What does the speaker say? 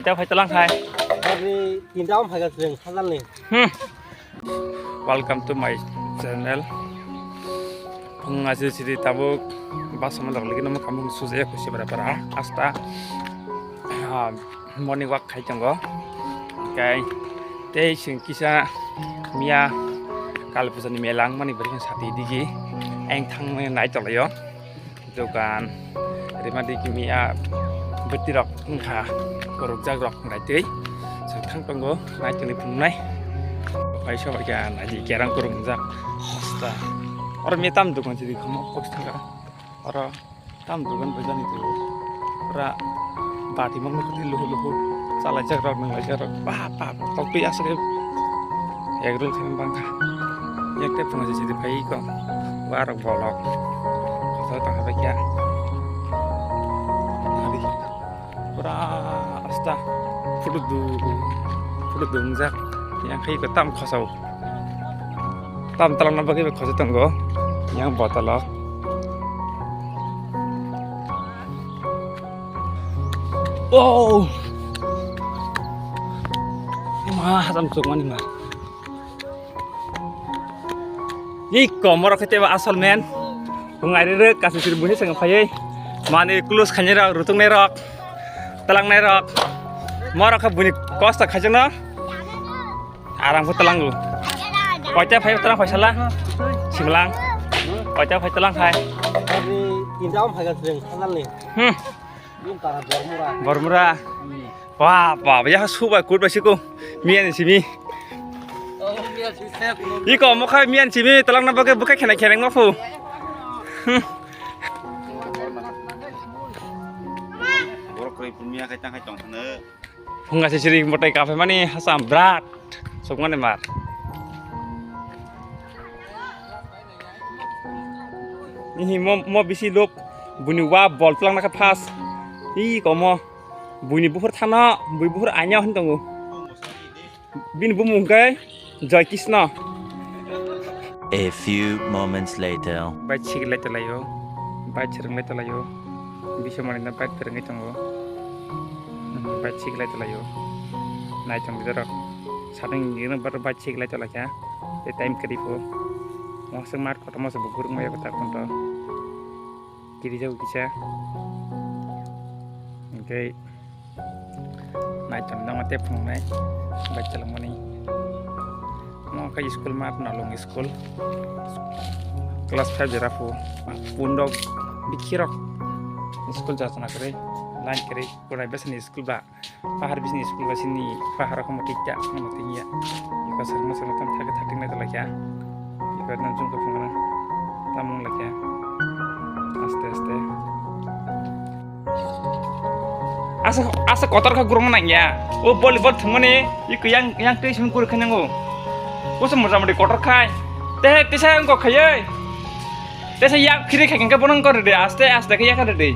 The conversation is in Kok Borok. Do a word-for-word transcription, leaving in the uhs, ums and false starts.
Tei phai talang khai. Hari tinta om phai ga chwng sajalni. Hmm. Welcome to my channel. Phung aje siri tabuk bus sama log lagi nama kamu suje kusi berapa ra asta. Ah, morning walk khai tongo. Kai tei sing kisa miya kal puja ni melang mani beri sati digi eng thang nai tolayo. Dogan rima di kimi a bwtwi rok wngkha, korokjak rok wngkha tei chwng thang tongo naitugni phunuknai. Pai sobai khe naidi kerang korokjak hosta. Oro miya tam dogan sidi khama post thangkha. Oro tam dogan bajani tu pura bati mangno khati luhu luhu chalaijak rok nanglaijak rok ba ba tokpi aswk egg roll khaima bangkha. Yak tei phunukjak sidi phai kok. Warok bolok. Kotor tongkha bai khe. Pura asta. Photo du. Photo dungjak. Yang khai ko tam khosao. Tam talangna bagwi bo khosao tongo. Yang botolo. Oh. Ma, tam chukmani ma. Ni komoro khe tebo asol men. Bungai re re kasi sir buhi sanga phayai. Mani close khani rok, rutung nai rok. Talang nai rok. Moro khe buni kosta khaijano. Arang phu talangu. Koita phai talang phai sala. Simlang. Koita phai talang phai. Hari tinta om phai ga chwng sajalni. Hmm. Bormura. Bormura. Hmm. Wah, wah, ya subai kut bai siko. Miyan simi. Oh, miyan simi sep. Iko mokhai miyan simi talang na bagwi bukai khena khena ngaphu. Hmm. Borok koi pun miya khai tang khai tong thane. Phunga se siri motai kafe mani hasam brat. Sokmani mar. Ihi mo, mo bisi lok buni wa bol plang na kha phas. Iko mo. Buini buphur thano, bui buphur anya hwn tongo. Bini bumung khe Joy Krishna. A few moments later. Bike sikilai tolaio, bike swrwnglai tolaio. Bisomani no bike phwrwngwi tongo. Bike sikilai tolaio. Naitong bidorok. Sading gini baru bike sikilai tolaikha. Tei time kwrwi pho. Mosok mar kotor mosok bo gurung maya kota kunto. Kirijago kisa. Hingke naitom nangma tei phunuknai bai chalokmani. Omo khe school mat Nalong school. Class five jora pho. Pundok bikhirok school jachana kwrwi, line kwrwi, kwrwi besani school ba. Pahar bisini school ba sini pahar khe motwi ta motwi ya. Iko sarma sarma tam thake thatik nai tolai kha. Iko nang jung khe phungra tamung lai kha. Aste aste. Asa asa kotor kha gurung nang ya. O volleyball thwngmani iko yang yang twi sung kur khe nango. Koso moja modi kotor khai. Te te sa ang ko khayai. Te sa yak phiri khai khe bono kor de aste aste khe yak de.